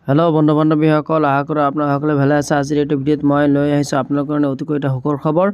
Hello' বন্ধু বান্ধৱীসকল, আশা কৰোঁ আপোনালোক ভালে আছে। আজিৰ এইটো ভিডিঅ'ত মই লৈ আহিছোঁ আপোনালোকৰ কাৰণে অতিকৈ এটা সুখৰ খবৰ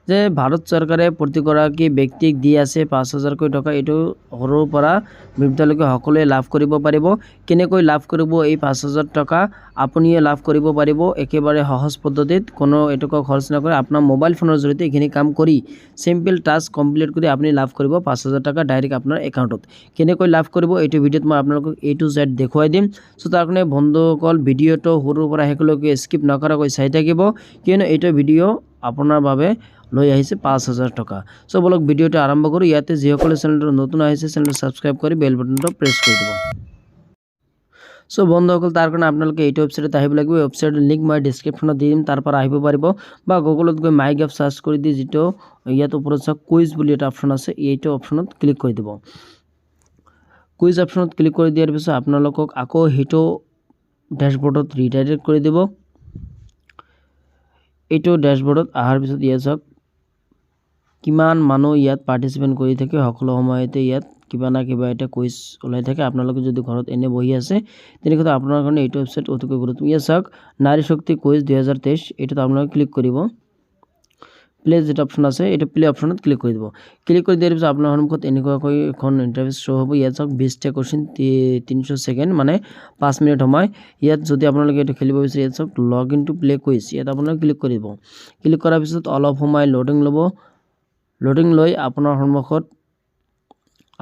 যে ভাৰত চৰকাৰে প্ৰতিগৰাকী ব্যক্তিক দি আছে 5,000কৈ টকা। এইটো সৰুৰ পৰা বৃদ্ধলৈকে সকলোৱে লাভ কৰিব পাৰিব। কেনেকৈ লাভ কৰিব এই 5,000 টকা? আপুনিও লাভ কৰিব পাৰিব একেবাৰে সহজ পদ্ধতিত, কোনো এটকাও খৰচ নকৰে। আপোনাৰ মোবাইল ফোনৰ জৰিয়তে এইখিনি কাম কৰি, চিম্পল টাস্ক কমপ্লিট কৰি আপুনি লাভ কৰিব 5,000 টকা ডাইৰেক্ট আপোনাৰ একাউণ্টত। কেনেকৈ লাভ কৰিব, এইটো ভিডিঅ'ত মই আপোনালোকক এ টু জেড দেখুৱাই দিম। চ' তাৰ কাৰণে বন্ধুসকল, ভিডিঅ'টো সৰুৰ পৰা শেষলৈকে স্কিপ নকৰাকৈ চাই থাকিব, কিয়নো এইটো ভিডিঅ' আপোনাৰ বাবে লৈ আহিছে 5,000 টকা। চ' বলক, ভিডিঅ'টো আৰম্ভ কৰোঁ। ইয়াতে যিসকলে চেনেলটো নতুন আহিছে, চেনেলটো ছাবস্ক্ৰাইব কৰি বেল বাটনটো প্ৰেছ কৰি দিব। চ' বন্ধুসকল, তাৰ কাৰণে আপোনালোকে এইটো ৱেবছাইটত আহিব লাগিব। ৱেবছাইটৰ লিংক মই ডিছক্ৰিপশ্যনত দি দিম, তাৰ পৰা আহিব পাৰিব বা গুগলত গৈ মাই গভ চাৰ্চ কৰি দি যিটো ইয়াত ওপৰত চাওক, কুইজ বুলি এটা অপশ্যন আছে, এইটো অপশ্যনত ক্লিক কৰি দিব। কুইজ অপশ্যনত ক্লিক কৰি দিয়াৰ পিছত আপোনালোকক আকৌ সেইটো ডেছবৰ্ডত ৰিডাইৰেক্ট কৰি দিব। এইটো ডেছবৰ্ডত অহাৰ পিছত ইয়াত চাওক, কিমান মানুহ ইয়াত পাৰ্টিচিপেণ্ট কৰি থাকে। সকলো সময়তে ইয়াত কিবা না কিবা এটা কুইজ ওলাই থাকে। আপোনালোকে যদি ঘৰত এনে বহি আছে, তেনেক্ষেত্ৰত আপোনাৰ কাৰণে এইটো ৱেবছাইট অতিকৈ গুৰুত্বপূৰ্ণ। ইয়াত চাওক, নাৰী শক্তি কুইজ 2023, এইটোত আপোনালোকে ক্লিক কৰিব। প্লে যিটো অপশ্যন আছে, এইটো প্লে অপশ্যনত ক্লিক কৰি দিব। ক্লিক কৰি দিয়াৰ পিছত আপোনাৰ সন্মুখত এনেকুৱাকৈ এখন ইণ্টাৰফেচ শ্ব' হ'ব। ইয়াত চাওক, 20টা কুৱেশ্যন, 300 ছেকেণ্ড, মানে 5 মিনিট সময়। ইয়াত যদি আপোনালোকে এইটো খেলিব বিচাৰে, ইয়াত চাওক, log in to play quiz, ইয়াত আপোনালোকে ক্লিক কৰিব। ক্লিক কৰাৰ পিছত অলপ সময় লোডিং ল'ব। লোডিং লৈ আপোনাৰ সন্মুখত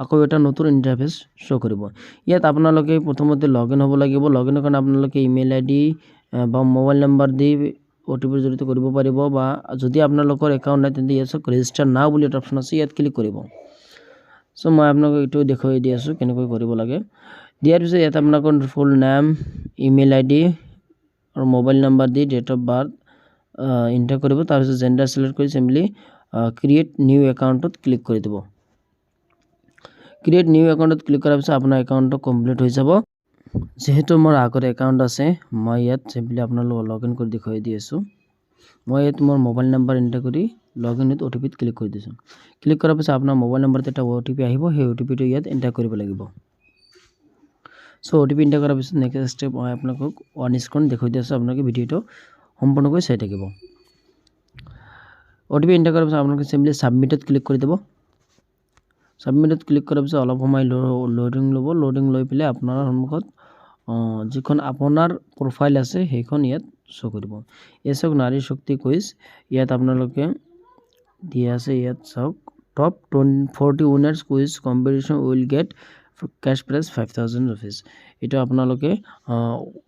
আকৌ এটা নতুন ইণ্টাৰফেচ শ্ব' কৰিব। ইয়াত আপোনালোকে প্ৰথমতে লগ ইন হ'ব লাগিব। লগ ইনৰ কাৰণে আপোনালোকে ইমেইল আই ডি বা মোবাইল নম্বৰ দি অ' টি পিৰ জৰিয়তে কৰিব পাৰিব বা যদি আপোনালোকৰ একাউণ্ট নাই, তেন্তে ইয়াত চাওক, ৰেজিষ্টাৰ নাও বুলি এটা অপশ্যন আছে, ইয়াত ক্লিক কৰিব। চ' মই আপোনালোকক এইটো দেখুৱাই দি আছোঁ কেনেকৈ কৰিব লাগে। দিয়াৰ পিছত ইয়াত আপোনালোকৰ ফুল নাম, ইমেইল আই ডি আৰু মোবাইল নাম্বাৰ দি ডেট অফ বাৰ্থ এণ্টাৰ কৰিব। তাৰপিছত জেণ্ডাৰ চিলেক্ট কৰি চিম্পলি ক্ৰিয়েট নিউ একাউণ্টত ক্লিক কৰি দিব। ক্ৰিয়েট নিউ একাউণ্টত ক্লিক কৰাৰ পিছত আপোনাৰ একাউণ্টটো কমপ্লিট হৈ যাব। যিহেতু মোৰ আগৰ একাউণ্ট আছে, মই ইয়াত চিম্পলি আপোনালোকক লগ ইন কৰি দেখুৱাই দি আছোঁ। মই ইয়াত মোৰ মোবাইল নাম্বাৰ এণ্টাৰ কৰি লগ ইন উইথ অ' টি পিত ক্লিক কৰি দিছোঁ। ক্লিক কৰাৰ পিছত আপোনাৰ মোবাইল নম্বৰত এটা অ' টি পি আহিব। সেই অ' টি পিটো ইয়াত এণ্টাৰ কৰিব লাগিব। চ' অ' টি পি এণ্টাৰ কৰাৰ পিছত নেক্সট ষ্টেপ মই আপোনালোকক অন স্ক্ৰীণ দেখুৱাই দি আছোঁ। আপোনালোকে ভিডিঅ'টো সম্পূৰ্ণকৈ চাই থাকিব। অ' টি পি এণ্টাৰ কৰাৰ পিছত আপোনালোকে চিম্পলি ছাবমিটত ক্লিক কৰি দিব। ছাবমিটত ক্লিক কৰাৰ পিছত অলপ সময় লোডিং ল'ব। লোডিং লৈ পেলাই আপোনাৰ সন্মুখত যিখন আপোনাৰ প্ৰফাইল আছে, সেইখন ইয়াত শ্ব' কৰিব। এই চাওক, নাৰী শক্তি কুইজ, ইয়াত আপোনালোকে দিয়া আছে। ইয়াত চাওক, top 40 winners quiz competition will get cash prize ₹5,000। এইটো আপোনালোকে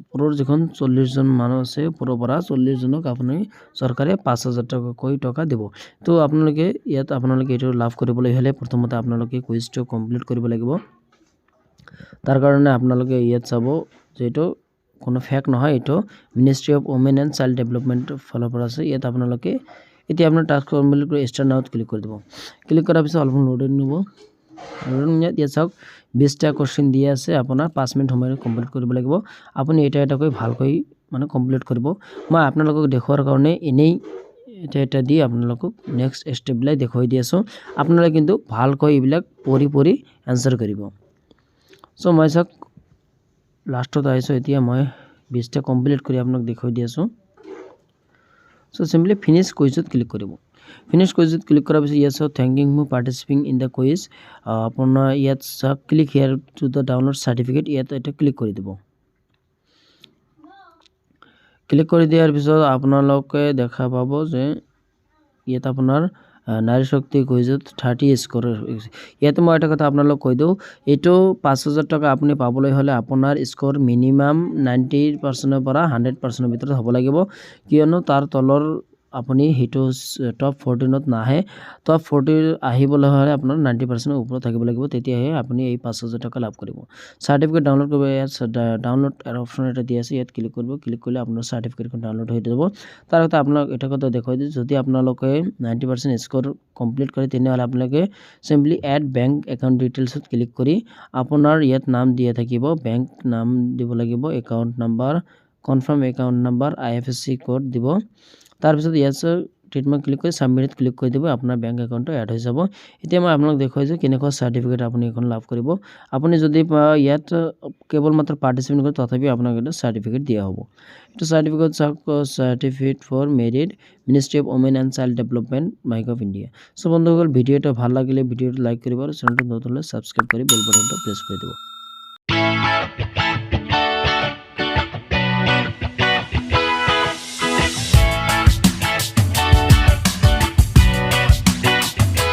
ওপৰৰ যিখন 40জন মানুহ আছে, ওপৰৰ পৰা 40জনক আপুনি চৰকাৰে 5,000 টকাকৈ টকা দিব। তো আপোনালোকে ইয়াত আপোনালোকে এইটো লাভ কৰিবলৈ হ'লে প্ৰথমতে আপোনালোকে কুইজটো কমপ্লিট কৰিব লাগিব। তাৰ কাৰণে আপোনালোকে ইয়াত চাব যে এইটো কোনো ফেক নহয়, এইটো Ministry of Women and Child Development ফালৰ পৰা আছে। ইয়াত আপোনালোকে এতিয়া আপোনাৰ টাস্ক কমপ্লিট কৰি ষ্টাৰ্ট নাওত ক্লিক কৰি দিব। ক্লিক কৰাৰ পিছত অলপ লোডিং ল'ব। লোডিং ইয়াত চাওক, 20টা কুৱেশ্যন দিয়া আছে, আপোনাৰ 5 মিনিট সময় কমপ্লিট কৰিব লাগিব। আপুনি এটা এটাকৈ ভালকৈ মানে কমপ্লিট কৰিব। মই আপোনালোকক দেখুওৱাৰ কাৰণে এনেই এটা এটা দি আপোনালোকক নেক্সট ষ্টেপবিলাক দেখুৱাই দি আছোঁ। আপোনালোকে কিন্তু ভালকৈ এইবিলাক পঢ়ি পঢ়ি এনচাৰ কৰিব। চ' মই চাওক, লাষ্টত আহিছোঁ। এতিয়া মই 20টা কমপ্লিট কৰি আপোনাক দেখুৱাই দি আছোঁ। চ' চিম্পলি ফিনিছ কুইজত ক্লিক কৰিব। ফিনিছ কুইজত ক্লিক কৰাৰ পিছত ইয়াত চাওক, thanking for participating in the quiz। আপোনাৰ ইয়াত চাওক, click here to the download certificate, ইয়াত এটা ক্লিক কৰি দিব। ক্লিক কৰি দিয়াৰ পিছত আপোনালোকে দেখা পাব যে ইয়াত আপোনাৰ নাৰী শক্তি কুইজত 30 স্ক'ৰ। ইয়াতে মই এটা কথা আপোনালোক কৈ দিওঁ, এইটো 5,000 টকা আপুনি পাবলৈ হ'লে আপোনাৰ স্ক'ৰ মিনিমাম 90 পাৰ্চেণ্টৰ পৰা 100 পাৰ্চেণ্টৰ ভিতৰত হ'ব লাগিব, কিয়নো তাৰ তলৰ আপুনি সেইটো টপ 14ত নাহে। টপ 40ৰ আহিবলৈ হ'লে আপোনাৰ 90 পাৰ্চেণ্টৰ ওপৰত থাকিব লাগিব, তেতিয়াহে আপুনি এই 5,000 টকা লাভ কৰিব। চাৰ্টিফিকেট ডাউনলোড কৰিব, ইয়াত ডাউনলোড অপশ্যন এটা দি আছে, ইয়াত ক্লিক কৰিব। ক্লিক কৰিলে আপোনাৰ চাৰ্টিফিকেটখন ডাউনলোড হৈ যাব। তাৰ লগতে আপোনাক এটা কথা দেখুৱাই দিওঁ, যদি আপোনালোকে 90% স্ক'ৰ কমপ্লিট কৰে, তেনেহ'লে আপোনালোকে চিম্পলি এড বেংক একাউণ্ট ডিটেইলছত ক্লিক কৰি আপোনাৰ ইয়াত নাম দিয়া থাকিব, বেংক নাম দিব লাগিব, account number, confirm account number, IFSC code দিব। তাৰপিছত ইয়াত ট্ৰেডমাৰ্ক ক্লিক কৰি ছাবমিটত ক্লিক কৰি দিব। আপোনাৰ বেংক একাউণ্টটো এড হৈ যাব। এতিয়া মই আপোনাক দেখুৱাইছোঁ কেনেকুৱা চাৰ্টিফিকেট আপুনি এখন লাভ কৰিব। আপুনি যদি ইয়াত কেৱল মাত্ৰ পাৰ্টিচিপেট কৰে, তথাপিও আপোনাক এটা চাৰ্টিফিকেট দিয়া হ'ব। এইটো চাৰ্টিফিকেট চাওক, Certificate for Merit, Ministry of Women and Child Development, MyGov India। So বন্ধুসকল, ভিডিঅ'টো ভাল লাগিলে ভিডিঅ'টো লাইক কৰিব আৰু চেনেলটো নতুন হ'লে ছাবস্ক্ৰাইব কৰি বেল বাটনটো প্ৰেছ কৰি দিব।